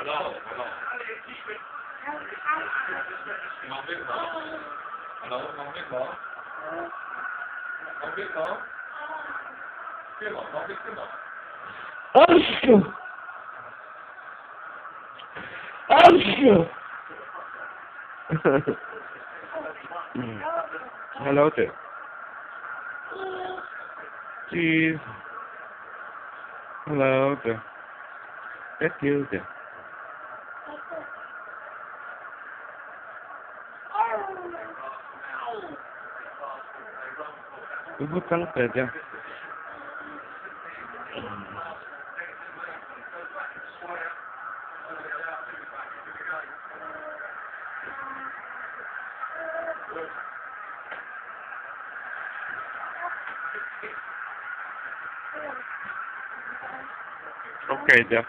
Hello, hello. Ngon biết không? Hello, ngon biết không? Ngon biết không? Biết không? Ngon biết không? Hello there. Cheese. Hello there. Thank you there. Butang pwede. Okay, yeah.